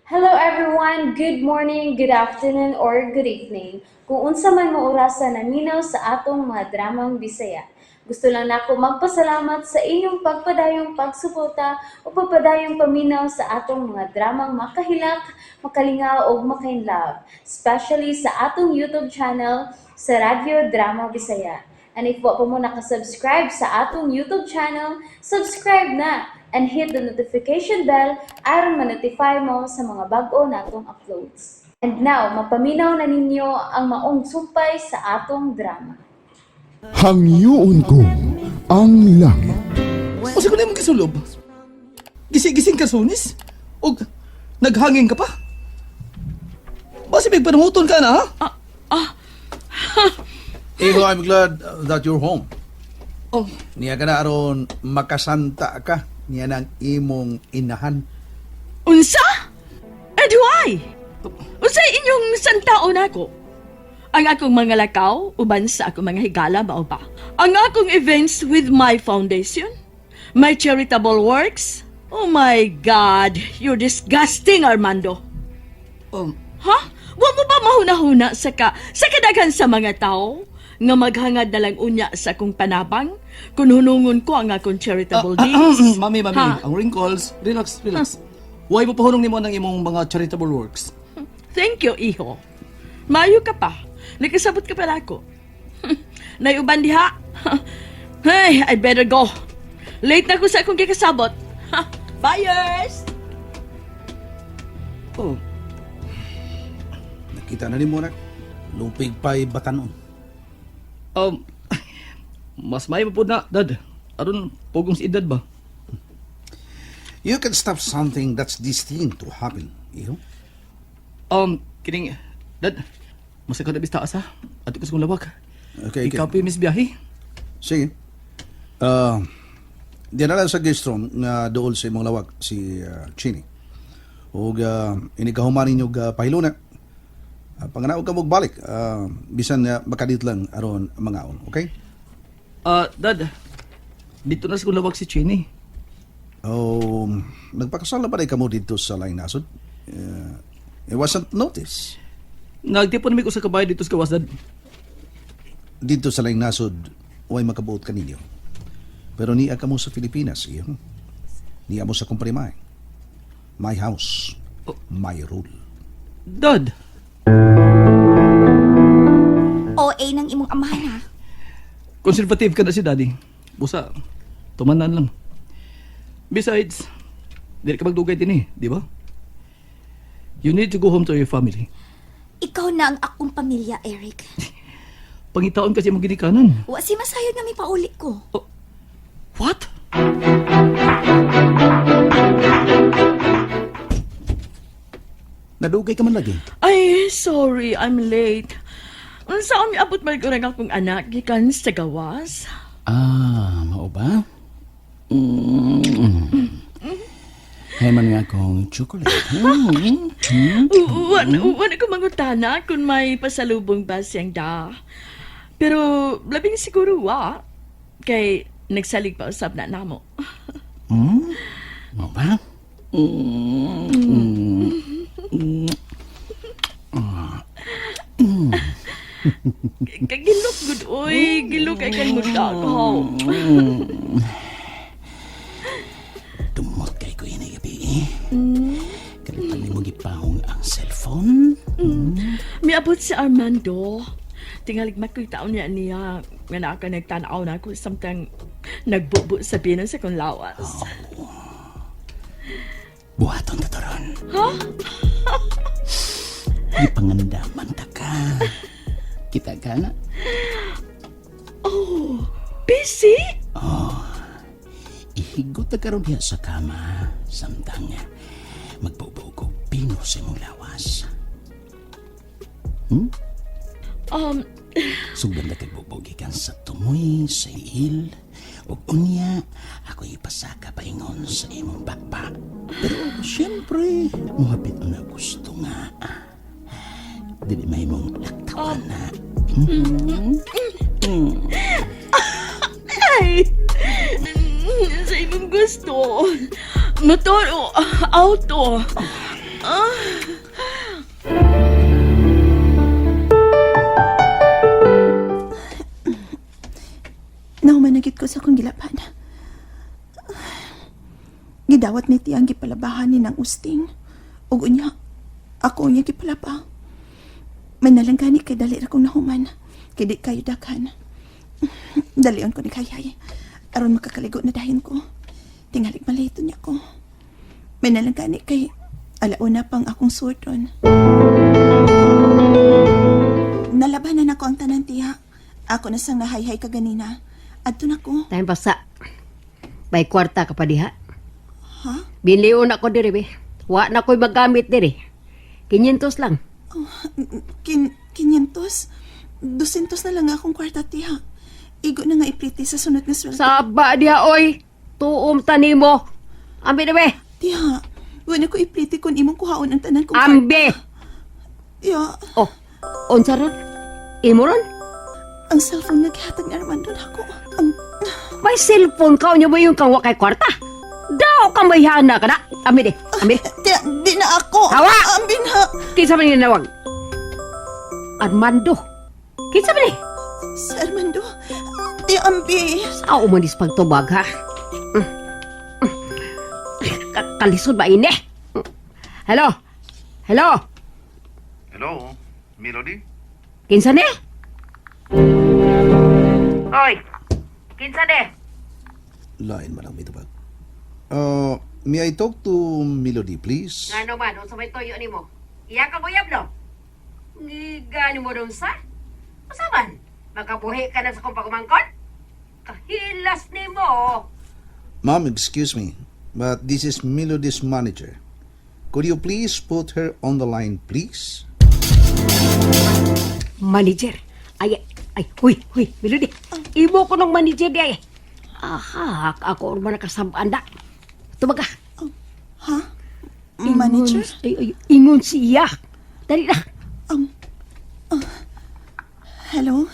Hello everyone! Good morning, good afternoon, or good evening. Kung unsa man mo orasa naminaw sa atong mga dramang Bisaya. Gusto lang nako magpasalamat sa inyong pagpadayong pagsuporta o pagpadayong paminaw sa atong mga dramang makahilak, makalingaw ug makainlove, especially sa atong YouTube channel sa Radyo Drama Bisaya. And if wa pa mo nakasubscribe sa atong YouTube channel, subscribe na and hit the notification bell aron ma-notify mo sa mga bag-o natong uploads. And now, mapaminaw na ninyo ang maong sumpay sa atong drama. Hangyoon ko ang langit. O sa kunay mong gisulob? Gising-gising ka, sunis? O naghangin ka pa? Basi may panunguton ka na, ha? Iho, I'm glad that you're home. Oh, Niya ka na aron makasanta ka. Niya ng imong inahan. Unsa? And why? Unsa inyong santaon ako? Ang akong mga lakaw, uban sa akong mga higala, mao ba? Ang akong events with my foundation? My charitable works? Oh my God, you're disgusting, Armando. Oh, Ha? Wa mo ba mahuna-huna sa kadaghan sa mga tao nga maghangad na lang unya sa akong panabang kung hunungon ko ang akong charitable deeds? Mami, mami, Ha? ang wrinkles, relax, relax. Why mo pahunong nimo ng imong mga charitable works? Thank you, iho. Mayo ka pa. Nakasabot ka pala ako. Nayuban diha. Hey, I better go. Late na ko sa akong gikasabot. Buyers! Oh, Nakita na ni mo na. Lupig pa'y batanon. Mas may po na, Dad. Aron, pugong si edad ba? You can stop something that's destined to happen. Iho. Kining, Dad, mas ikaw na bista asa. Ato ko sa kong lawak. Okay, okay. Ikaw pa yung miss biyahe. Sige. Diyan na lang sa guest room nga dool sa imong lawag si Chini. Ug inikahuman ninyo pahiluna. Panganaog ka mo balik, bisan makadit lang aron mangaon, okay? Dad, dito na sa kong lawak si Chini. Oh, nagpakasal na ba rin kamo dito sa laing nasod? It wasn't noticed. Nagtipon namin ko sa kabay dito sa kawas, Dad. Dito sa laing nasod, way makabuot kaninyo. Pero niya kamo sa Pilipinas, iyo. Niya mo sa kumprimay. My house, my rule. Dad! OA ng imong amahan ha. Conservative ka na si Daddy. Busa, tumanan lang. Besides, dili ka magdugay din eh, di ba? You need to go home to your family. Ikaw na ang akong pamilya, Eric. Pangitaon kasi mong ginikanan. Wa si masayod nga may pauli ko. What? Nadugay ka man lagi. Ay, sorry, I'm late. Unsa mi abot man ko akong anak gikan sa gawas? Ah, mao ba? Hay man nga akong chocolate. Wa na ko mangutana kung may pasalubong ba siyang da. Pero labing siguro wa kay nagsalig pa usab na namo. Mao ba? Kagilok gud oy, gilok kay kan mo ko. Tumot kay ko ini gabi eh. Kalipan nimo gipahong ang cellphone. Miabot si Armando. Tingalig makoy taon niya niya nga naa ka nagtan-aw na ako samtang nagbubo sa binan sa kong lawas. Buhaton ta toron. Ha? Gipangandaman ta ka. Kita ka na. Busy? Ihigot ta karon diha sa kama samtang magbubo ko pino sa imong lawas. Sugdan na kay bubo gikan sa tumoy, sa il, ug unya ako ipasaka paingon sa imong bakba. Pero siyempre, muhapit na gusto nga. Dili mahimong laktawan na. Ay! Sa imong gusto. Motor o auto. Nahumanagit ko sa akong gilapan. Gidawat ni tiyang gipalabahan ni ng usting. Ug unya, ako unya gipalaba. May nalanggani kay dali ra kong nahuman. Kay di kayo daghan. Dalion ko ni kayay. Aron makakaligo na dahin ko. Tingalig malito niya ko. May nalanggani kay alauna pang akong surdon. Nalabanan ako ang tanan tiya. Ako na sang nahayhay kaganina. Adto na ko. Tayo basa. May kwarta ka pa diha. Ha? Binlion ako diri be. Wa na ko'y magamit diri. 500 lang. Oh, 500? 200 na lang akong kwarta, tiya. Igo na nga ipriti sa sunod nga sweldo. Saba diha oy. Tuom tanimo. Ambi na be. Tiya, wala ko ipriti kung imong kuhaon ang tanan kong kwarta. Ambi. Tiya, Oh, unsa ron? Imo ron? ang cellphone nga gihatag ni Armando nako. Ang, May cellphone ka unya mo yung kang wa kay kwarta. Daw ka may hana ka na. Ambi di. Ambi. tiya, di na ako. Hawa! Ambi na. Kinsa man ni nawag? Armando. Kinsa man ni? Si Armando. Tiya, ambi. Sao man is pagtubag ha? Kalisod ba ini? Hello? Hello? Hello, Melody? Kinsa ni? Hoy. Kinsa ni? Lain man ang mitubag. May I talk to Melody, please? Ngano man unsa may toyo nimo? Iya ka buyab no? Ngiga nimo dong sa? Usa man? Makabuhi ka na sa kong pagumangkon? Kahilas nimo. Ma'am, excuse me, but this is Melody's manager. Could you please put her on the line, please? Manager. Ay, ay, huy, huy, Melody. Imo ko nung manager di ay. Aha, ako man nakasabaan da. Tumaga. Ha? Manager? Ay, ay, ingon siya. Dali na. Hello?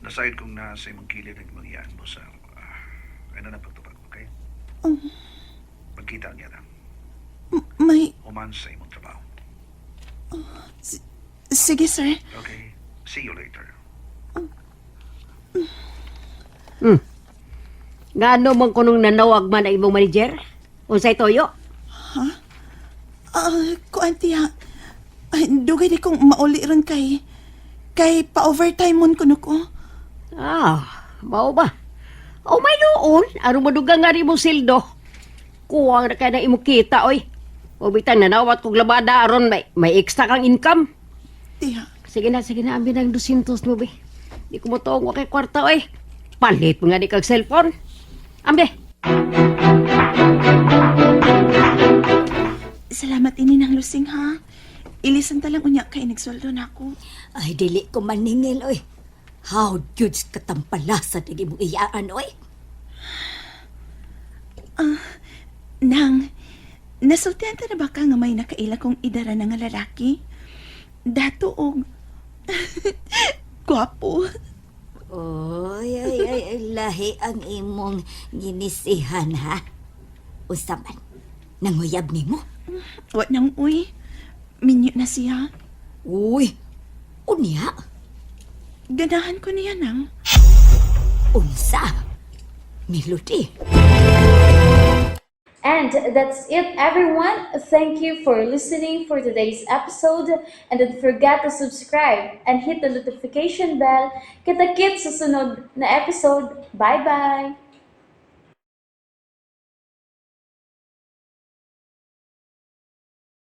Nasayod kong nasa imong kilid ang mangyaan mo sa ano na pagtubag, okay? Pagkita niya na, May, human sa imong trabaho. sige, sir. Okay? See you later. Ngano man kunong nanawag man ang imong manager? Unsay toyo? Ah, kuan tiya. Ay, dugay di kong mauli ron kay kay pa-overtime mon kuno ko. Ah, mao ba? O may noon, aron madugang nga rin imong sildo. Kuwang na kay na imong kita, oy. O bitang nanawat kog labada aron may extra kang income. Tiya, Sige na, ambi ng 200 mo, be. Di ko motuong wa kay kwarta, oy. Palit mo nga di kag cellphone. Ambi. Salamat ini ng lusing ha. Ilisan talang unya kay nagsweldo na ako. Ay, dili ko maningil, oy. How good katampalasa ang imong iyaan, oy. Nang, nasultihan ta na ba ka nga may nakaila kong idara na nga lalaki? Dato og gwapo. Oy, ay, ay, ay, lahi ang imong ginisihan, ha? Unsa man, nanguyab nimo? Wa nang uy. Minyo na siya. Uy, unya, Ganahan ko niya nang. Unsa? Melody. And that's it, everyone. Thank you for listening for today's episode. And don't forget to subscribe and hit the notification bell. Kita-kits sa sunod na episode. Bye-bye!